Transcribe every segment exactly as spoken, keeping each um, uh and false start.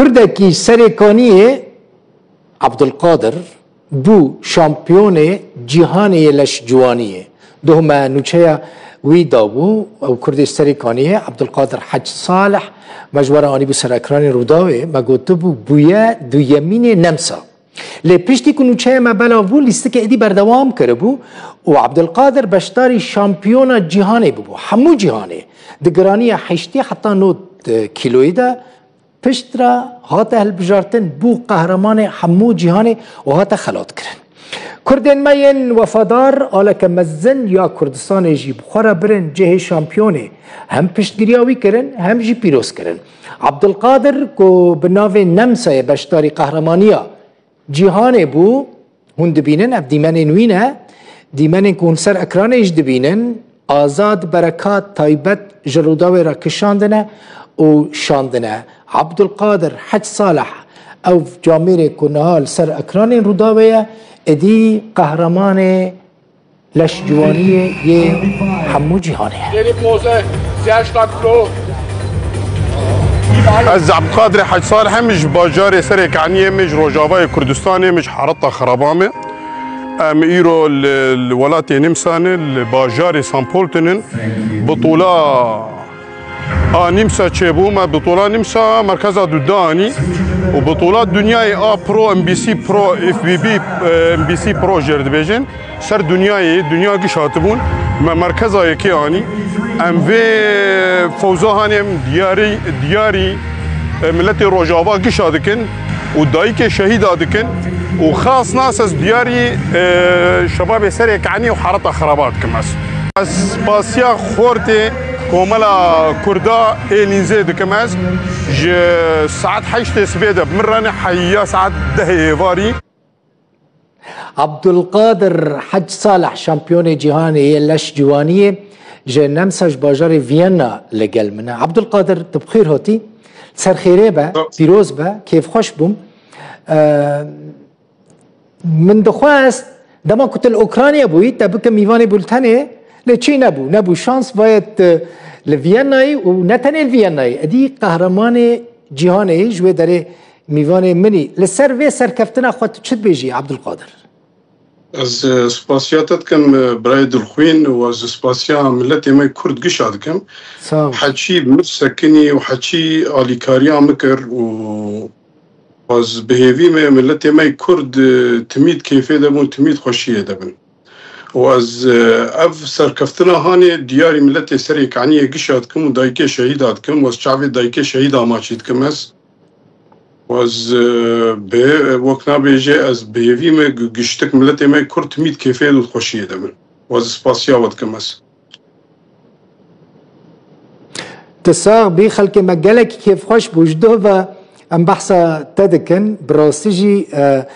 Kurdekî Serê Kaniyê Abdulkadir bû şampiyonê cîhanê yê leşciwaniyê. Doh me nûçeya wî dabû, ew Kurdê Serê Kaniyê, Abdulkadir Hec Salih, me ji we re anîbû ser ekranên Rûdawê, me gotibû bûye duyemînê Nemsa. Lê piştî ku nûçeya me belav bû, lîstikê êdî berdewam kiribû û Abdulkadir beşdarî şampiyona cîhanê bûbû. Hemû cîhanê di giraniya heştê heta nod kiloyî de piştre hate hilbijartin, bû qehremanê hemû cîhanê û hate xelatkirin. Kurdên me yên wefadar aleke mezin ya Kurdistanê jî bi xwe re birin cihê şampiyonê. Hem piştgiriya wî kirin, hem jî pîroz kirin. Abdulkadir ku bi navê Nemsayê beşdarî qehramaniya cîhanê bû, hûn dibînin, ev dîmenên wî ne. Dîmenên ku hûn ser ekranê jî dibînin, Azad Berekat taybet ji Rûdawê re kişandine û şandine. Abdulkadir Hec Salih, ew camêrê ku niha li ser ekranên Rûdawê ye, êdî qehremanê leşciwaniyê yê hemû cîhanê ye. Gelip Moze, Zerşka Klo. Ez Abdulkadir Hec Salih im, ji bajarê Serê Kaniyê me, ji rojavayê Kurdistanê me, ji Hereta Xeraba me. Em îro li, li welatê Nimsa ne, li bajarê Sampoltê ne. Bitola a Nimsa çêbû, me bitola Nimsa merkeza duda anî û bitola dinyayê a Pro, M B C Pro, F B B, e, M B C Pro jê re dibêjin. Ser dinyayê, dinya giş hatibûn, me merkeza yekê anî. Em vê fewza hanê em diyarî, diyarî, e, miletê Rojava gişa dikin û dayikê şehîda dikin û xas nas ez diyarî, e, şebabê Serê Kanî û Hereta Xeraba dikim ez. Ez spasiya xortê Komela Kurda ê Lînzê dikim ez. Ji saet heştê sibê de bi min re ne heya saet dehê êvarî. Abdulkadir Hec Salih, şampiyonê cîhanê yê leş ciwaniyê, ji Nemsa ji bajarê Viyana li gel min e. Abdulkadir, tu bi xêr hatî. Ser xêrê be, pîroz be, kêfxweş bûm. Eee, min dixwest, dema ku tu li Ukrayna bûyî, te bikim mîvanê bultenê, lê çi nebû, nebû şans, bayet, e, li Viyanayê û ne tenê li Viyanayê, edî qehremanê cîhanê yî ji wê derê mîvanê min î. Li ser vê serkeftina xwe tu çi dibêjî, Abdulkadir? Ez, e, spasiya te dikim, e, birayê dilxwîn, û ez spasiya miletê me Kurd gişa dikim. Sağ ol. Heçî min sekinî û heçî alîkariya min kir û ez bi hêvî me miletê me Kurd, e, timî di kêfê de bûn, timî di xweşiyê de bin. Û ez, e, ev serkeftina hanê diyarî miletê Serê Kaniyê gişa dikim û dayikê şehîda dikim û ez çavê dayikê şehîda maçî dikim ez. Û ez, e, bi, wek nabêje ez bi hêvî me gi-, giştik miletê me Kurd timî di kêfê û xweşiyê de bin. Û ez spasiya we dikim ez. Tu sax bî, xelkê me gelekî kêfxweş bû. Ji doh ve em behsa te dikin. Bi rastî jî, e,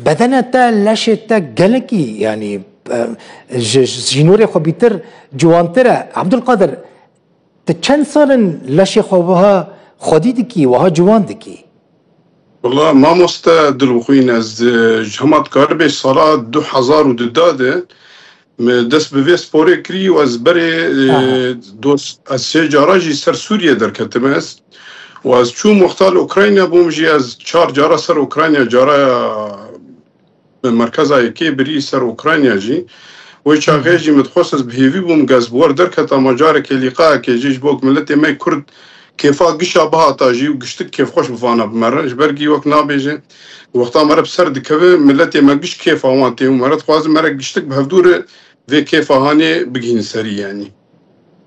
bedena te, leşê te gelekî, yanî, e, ji, ji jînorê xwe bîtir ciwantir e. Abdulkadir, tu çend sal in leşê xwe wiha xwedî dikî, wiha ciwan dikî? Wela mamoste Dilxwîn, ez, e, ji hema dikaribê sala du hezar û duda de me dest bi vê sporê kirî û ez berê, e, Aha. dost, ez sê cara jî ser Sûriye derketim ez. Û ez çûm wexta li Ukrayna bûm jî, ez çar cara ser Ukrayna, cara bi merkeza yekê birî ser Ukrayna jî. Wê çaxê jî min dixwest ez bi hêvî bûm, gez bi wer derketa ma carekê lîqayekê jî ji bo ku miletê me Kurd kêfa gişa bihata jî û giştik kêfxweş bi vana bi me re. Ji ber gî wek nabêje, wexta me re bi ser dikeve, miletê me giş kêfa wan tê û me re dixwazin me re giştik bi hevdû re vê kêfa hanê bigihînin serî yanî.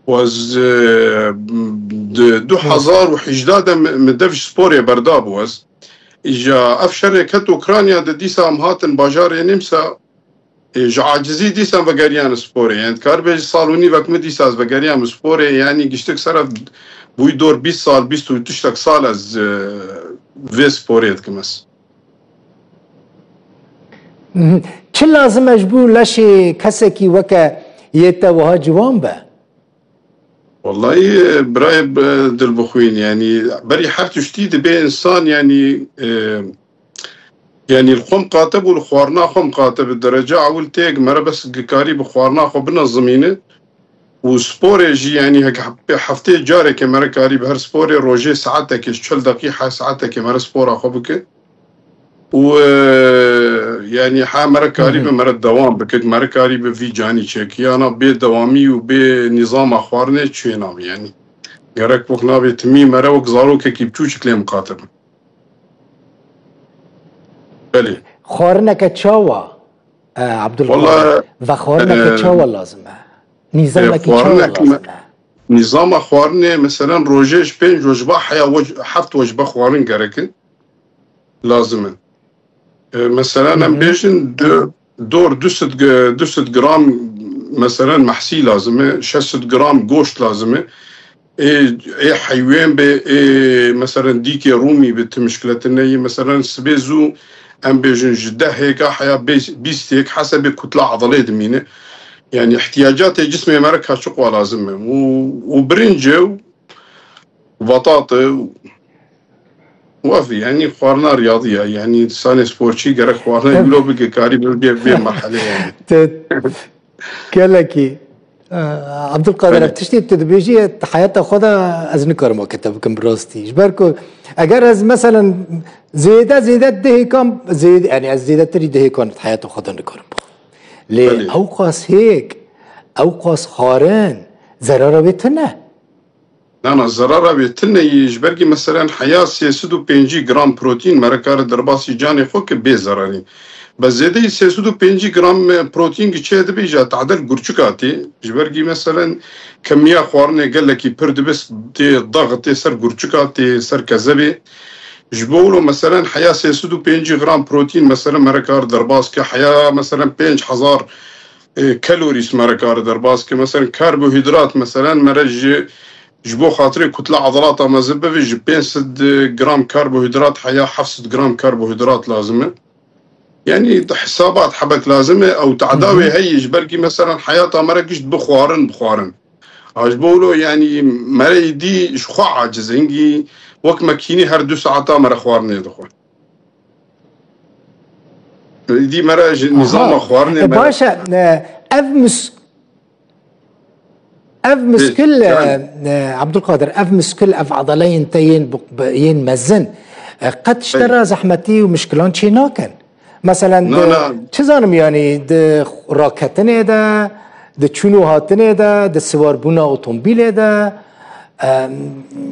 Û ez, e, di du hezar û hejda de min, min dev ji sporê berdabû ez. Îja ev şerê ket Ukrayna de dîsa em hatin bajarê Nimsa, e, ji acizî dîsa em vegeriyan sporê. Yani dikaribê ji sal û nîvek min dîsa ez vegeriyam sporê. Yani giştik ser ev bûyî dor bîst sal, bîst û tiştek sal ez, e, vê sporê dikim ez. Mhm. Çi lazim e ji bo leşê kesekî weke yê te wiha ciwan be? Wallahî, e, birayê, e, dilbixwîn, yanî berî her tiştî dibe însan, yanî, e, yanî li xwe miqate bû, li xwarina xwe miqate bi derece ewil têk mere bes gikarî bi xwarina xwe binezimîne. Û sporê jî, yanî heke hep-, hefteyê careke mere karî bi her sporê rojê saetekê, çil deqîqe saetekê mere spora xwe bike. Û, e, yanî ha mere karî bi mere dewam bike, mere karî bi vî canî çêkî. Yana bê dewamî û bê nîzama xwarinê çênabe, yanî gerek wek nabê timî mere wek zarokekî piçûçik lê miqate be. Belê. Xwarineke çawa, e, Abdulkadir? Wala, vexwarineke e, çawa lazim e? E, Nîzamekî çawa xwarinek me-, lazim e? Nîzama xwarinê, meselen, rojê ji pênc wecba heya wec-, heft wecba xwarin gerek in, lazim in. E, meselen, em bêjin du-, dor du sed g-, du sed gram, meselen, mehsî lazim e, şeş sed gram goşt lazim e. Ê, ê heywen be, ê, meselen, dîkê Rûmî be, ti mişkile tune ye. Meselen, sibê zû, em bêjin, ji deh hêka heya bê-, bîst hêk hesebê kutla adalê dimîne. Yani ihtiyacatê cismê mere ka çiqwa lazim e. Û, û birinc e û batate û, û ev, yani xwarina riyadî ya. Yani sanê sporçî gerek xwarina wilo bike, karî bê, bê, bê merhelê yani. Te gelekî, e, Abdulkadir, ev tiştê tu dibêjî, heyata xwe de ez nikarim weke te bikim bi rastî. Ji ber ku eger ez meselen zêde, zêde dihêkan, zêde, yani ez zêdetirî dihêkan heyata xwe de nikarim bixwim. Lê ew qas hêk, ew qas xwarin, zerara wê tune. Na, na, zerara wê tune yî, ji ber kî meselen heya sê sed û pêncî gram protîn mere kare derbasî canê xwe ke bê zerarî. Be zêdeyî sê sed û pêncî gram, e, protîn ki çê dibe, îja tadel gurçika tê. Ji ber kî meselen kemiya xwarinê gelekî pir dibe, tê daxitê ser gurçika, tê ser kezebê. Ji bo wilo meselen heya sê sed û pêncî gram protîn meselen mere kar derbas ke, heya meselen pênc hezar, e, kalorîs mere kar derbas ke. Meselen karbohîdrat, meselen mere ji, ji bo xatirê kutla adalata mezin bibe, ji pênc sed gram karbohîdrat heya heft sed gram karbohîdrat lazim e. Yani di hesabat hebek lazim e, ew tadawê heye, ji ber kî meselen heyata mere gişt bixwarin, bixwarin. A ji bo wilo, yani, mere îdî ji xwe aciz in, îdî wek mekînî her du saeta mere xwarinê dixwe. Îdî mere ji nîzama xwarinê E, mere baş e, e, ev mis-, ev Ê, muskil, can. e, e, Abdulkadir, ev muskil, ev adaleyên te yên bi-, bi-, yên mezin, e, qet ji te re zehmetî û mişkilan çê nakin. Meselen, Na, di, na. çi zanim, yani, di raketinê de, di çûn û hatinê de, di siwarbûna otomobîlê de, em,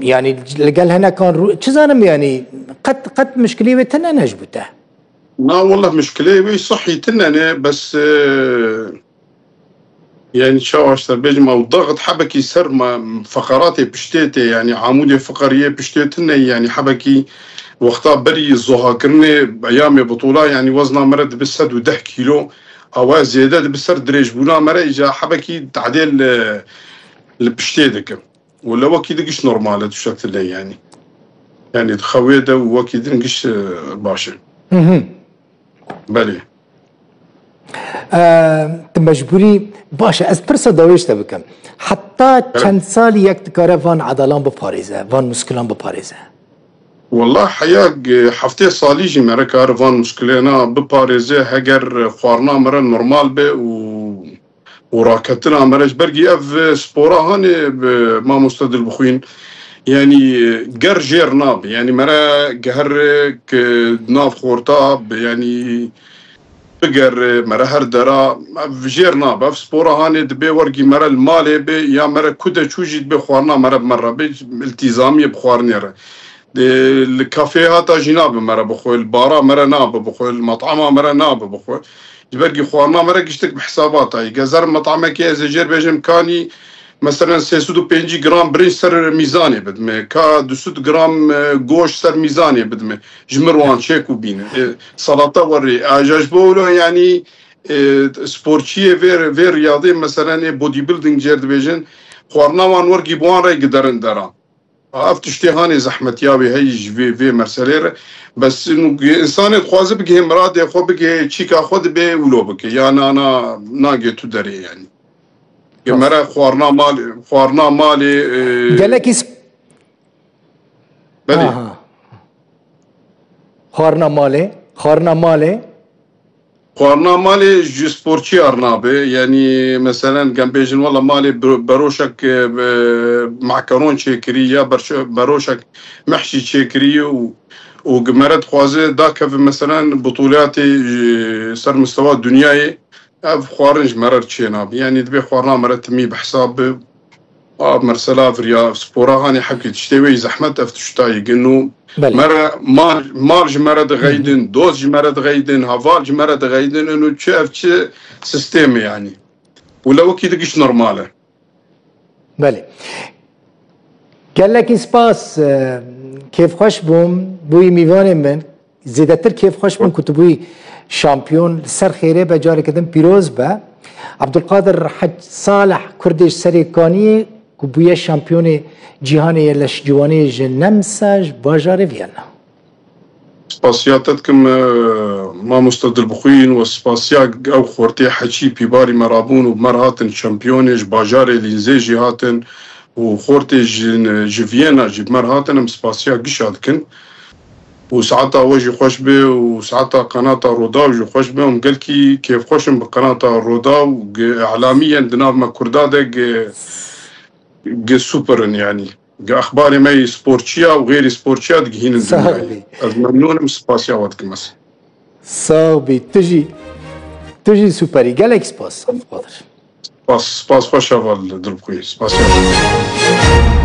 yani, li gel hinekan rû-, çi zanim, yani, qet, qet mişkilê wê tune ne ji bo te? Na, wallah, mişkilê wê sihî tune ne, bes, e, Yani çawa ji te bêjim, ew daxit hebekî ser me, feqeratê piştê tê, yani amûdê feqeriyê piştê tune, yani hebekî wexta berî zohakirinê, eyamê bitola, yani wezna mere dibe sed û deh kîlo, awa zêde dibe ser dirêjbûna mere, îca hebekî tadê li, li piştê dikim. Wele wekî din giş normal e, tiştek tune yani. Yani di xewê de û wekî din giş, e, baş e. Belê. E, tu mecbûrî, baş e, ez pirsa dawêj te bikim. Heta çend salî yek dikare van edalan biparêze, van muskilan biparêze? Wallah heya, e, heftê salî jî mere kar van muskilêna biparêze, heger xwarina mere normal be û û raketina mere ji ber kî ev spora hanê bi mamoste Dilbixwîn, yanî ger jêr nabe, yanî mere geher ki nav xorta bi, yanî biger mere her dera, ev jêr nabe. Ev spora hanê dibê wergî mere li malê be ya mere ku de çû jî dibê xwarina mere bi me re be, iltîzamiyê bi xwarinê re. Li kafeyê hata jî nabe mere bixwe, li bara mere nabe bixwe, li met'ama mere nabe bixwe. Ji ber kî xwarina mere giştek bi hesabata ye. Gezer metamekê ez ê jêr bêjim kanî, meselen, sê sed û pêncî gram birinc ser mîzanê bidime, ka du sed gram, e, goşt ser mîzanê bidime. Ji mir wan çêk û bîne. E, salata werê. A, ja ji bo wilo, yanî, e, sportçiyê vê, vê riyadê, meselen, ê bodybuilding jêr dibêjin, xwarina wan wergî bi wan re giderin deran. Ev tiştê hanê zehmetiya wê heyî ji vê, vê merselê re. Bes însanê dixwaze bigihê miradê xwe, bigihê çîka xwe dibê wilo bike. Ya na, na, nagê tu derê yanî. Ge mere xwarina malê, xwarina malê, e, Gelekî sp- Belê. Aha. Xwarina malê, xwarina malê. Xwarina malê ji sportçiya re nabe. Yanî, meselen, gem bêjin, wela malê ber-, beroşek, e, be-, makaron çêkirî ya berşe-, beroşek mehşî çêkirî û, û gi mere dixwaze dakeve, meselen, butûleyatê, e, ser mistewa dinyayê, ev xwarin ji mere re çênabe. Yanî, divê xwarina mere timî bi hesab be. A, mesela viriya spora hanê hepkê tiştê wê zehmet ev tiştayî gin û Belê. mere mal, mal ji mere dixeydin, dost ji mere dixeydin, heval ji mere dixeydin, û çi ev çi sistemê yanî. Û lewikî digiş normal e. Belê. Gelekî spas, e, kêfxweş bûm, bûyî mîvanê min. Zêdetir kêfxweş bûm ku tu bûyî şampiyon. Li ser xêrê be, careke din pîroz be. Abdulkadir Hec Salih, Kurdê ji Serê Kaniyê ku bûye şampiyonê cîhanê ye leşciwanê ji Nemsa ji bajarê Viyana. Spasiya te dikim, e, mamoste Dilbixwîn, we spasiya ew xortê heçî pîbarî me rabûn û bi me re hatin şampiyonê ji bajarê Lînzê jî hatin û xortê ji, ji Viyana jî bi me re hatin, em spasiya gişa dikin. Û saeta we jî xweş be û saeta qenata Rodaw jî xweş be. Em gelkî kêfxweş in bi qenata Rodaw, gi-, îlamî yên di nav me Kurda de gi-, gi super in yanî. Gi exbarê me yê sportçiya û xêrî sportçiya digihînin Sax dinyayê. bî. Ez memnûn im, spasiya we dikim ez. Sax bî. Tu jî, tu jî superî. Gelek spas, Abdulkadir. Spas, spas xweş heval Dilbixwîn. Spasiya we.